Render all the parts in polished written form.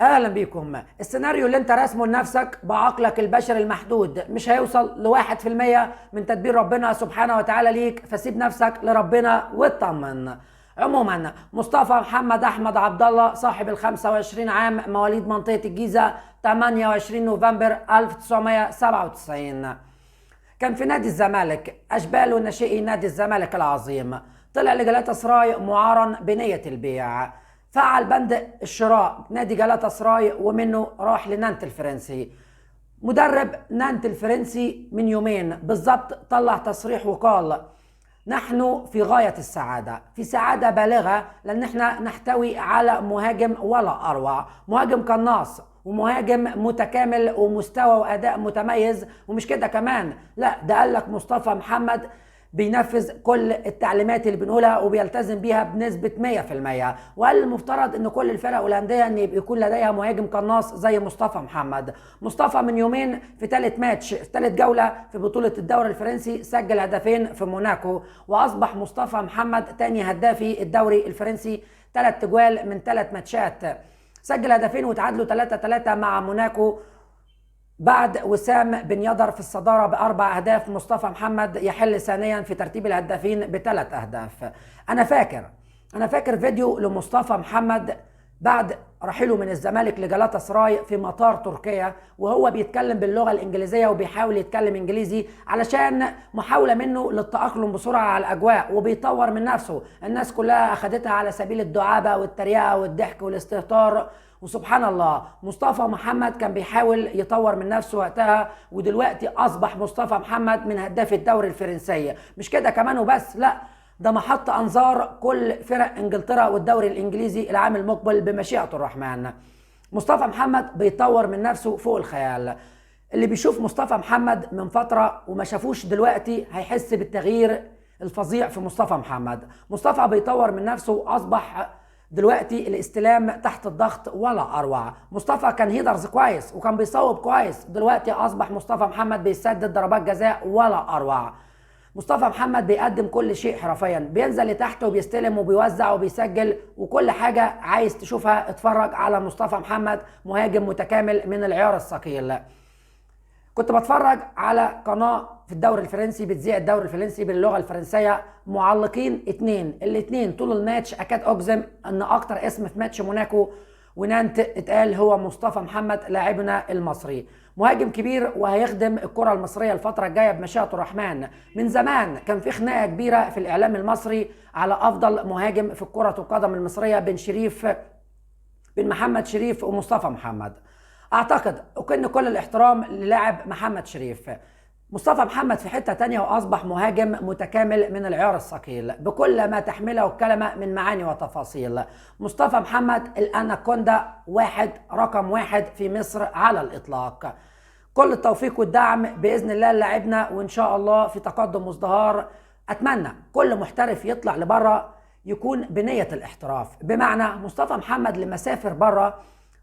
اهلا بيكم. السيناريو اللي انت راسمه لنفسك بعقلك البشري المحدود مش هيوصل ل1% من تدبير ربنا سبحانه وتعالى ليك، فسيب نفسك لربنا واطمن. عموما مصطفى محمد احمد عبد الله صاحب ال 25 عام، مواليد منطقة الجيزة، 28 نوفمبر 1997، كان في نادي الزمالك، اشبال وناشئي نادي الزمالك العظيم. طلع لجلاتا سراي معارا بنية البيع، فعل بند الشراء نادي جلاتا سراي ومنه راح لنانت الفرنسي. مدرب نانت الفرنسي من يومين بالظبط طلع تصريح وقال: نحن في غاية السعادة، في سعادة بالغة، لأن احنا نحتوي على مهاجم ولا أروع، مهاجم قناص ومهاجم متكامل ومستوى وأداء متميز. ومش كده كمان، لا ده قال لك مصطفى محمد بينفذ كل التعليمات اللي بنقولها وبيلتزم بيها بنسبة 100%. وقال المفترض ان كل الفرق والأندية ان يكون لديها مهاجم قناص زي مصطفى محمد. مصطفى من يومين في ثالث ماتش، في ثالث جولة في بطولة الدوري الفرنسي، سجل هدفين في موناكو، واصبح مصطفى محمد تاني هدافي الدوري الفرنسي، 3 جوال من 3 ماتشات، سجل هدفين وتعادلوا 3-3 مع موناكو. بعد وسام بن يدر في الصدارة ب4 أهداف، مصطفى محمد يحل ثانيا في ترتيب الهدافين ب3 أهداف. أنا فاكر فيديو لمصطفى محمد بعد رحيله من الزمالك لجلاتا سراي في مطار تركيا، وهو بيتكلم باللغة الإنجليزية وبيحاول يتكلم إنجليزي علشان محاولة منه للتأقلم بسرعة على الأجواء، وبيطور من نفسه. الناس كلها أخدتها على سبيل الدعابة والتريقة والضحك والاستهتار، وسبحان الله مصطفى محمد كان بيحاول يطور من نفسه وقتها، ودلوقتي أصبح مصطفى محمد من هداف الدوري الفرنسي. مش كده كمان وبس، لا ده محط أنظار كل فرق إنجلترا والدوري الإنجليزي العام المقبل بمشيئة الرحمن. مصطفى محمد بيطور من نفسه فوق الخيال. اللي بيشوف مصطفى محمد من فترة وما شافوش دلوقتي هيحس بالتغيير الفظيع في مصطفى محمد. مصطفى بيطور من نفسه وأصبح دلوقتي الاستلام تحت الضغط ولا أروع. مصطفى كان headers كويس وكان بيصوب كويس، دلوقتي أصبح مصطفى محمد بيسدد ضربات جزاء ولا أروع. مصطفى محمد بيقدم كل شيء حرفيا، بينزل لتحت وبيستلم وبيوزع وبيسجل وكل حاجة عايز تشوفها اتفرج على مصطفى محمد، مهاجم متكامل من العيار الثقيل. كنت بتفرج على قناة في الدوري الفرنسي بتذيع الدوري الفرنسي باللغة الفرنسية، معلقين 2، الاتنين طول الماتش أكاد أجزم أن أكتر اسم في ماتش موناكو ونانت اتقال هو مصطفى محمد لاعبنا المصري، مهاجم كبير وهيخدم الكرة المصرية الفترة الجاية بمشيئة الرحمن. من زمان كان في خناقة كبيرة في الإعلام المصري على أفضل مهاجم في كرة القدم المصرية بين شريف، بين محمد شريف ومصطفى محمد. أعتقد وكأن كل الاحترام للاعب محمد شريف، مصطفى محمد في حتة تانية وأصبح مهاجم متكامل من العيار الثقيل بكل ما تحمله الكلمة من معاني وتفاصيل. مصطفى محمد الأناكوندا واحد، رقم 1 في مصر على الإطلاق. كل التوفيق والدعم بإذن الله للاعبنا، وإن شاء الله في تقدم وازدهار. أتمنى كل محترف يطلع لبره يكون بنية الاحتراف، بمعنى مصطفى محمد لما سافر بره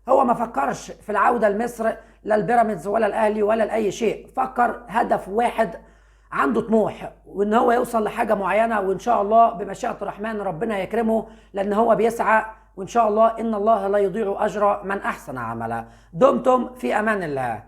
هو ما فكرش في العودة لمصر، لا البيراميدز ولا الأهلي ولا لأي شيء، فكر هدف واحد، عنده طموح وإن هو يوصل لحاجة معينة، وإن شاء الله بمشيئة الرحمن ربنا يكرمه لأن هو بيسعى، وإن شاء الله إن الله لا يضيع أجر من أحسن عملا. دمتم في أمان الله.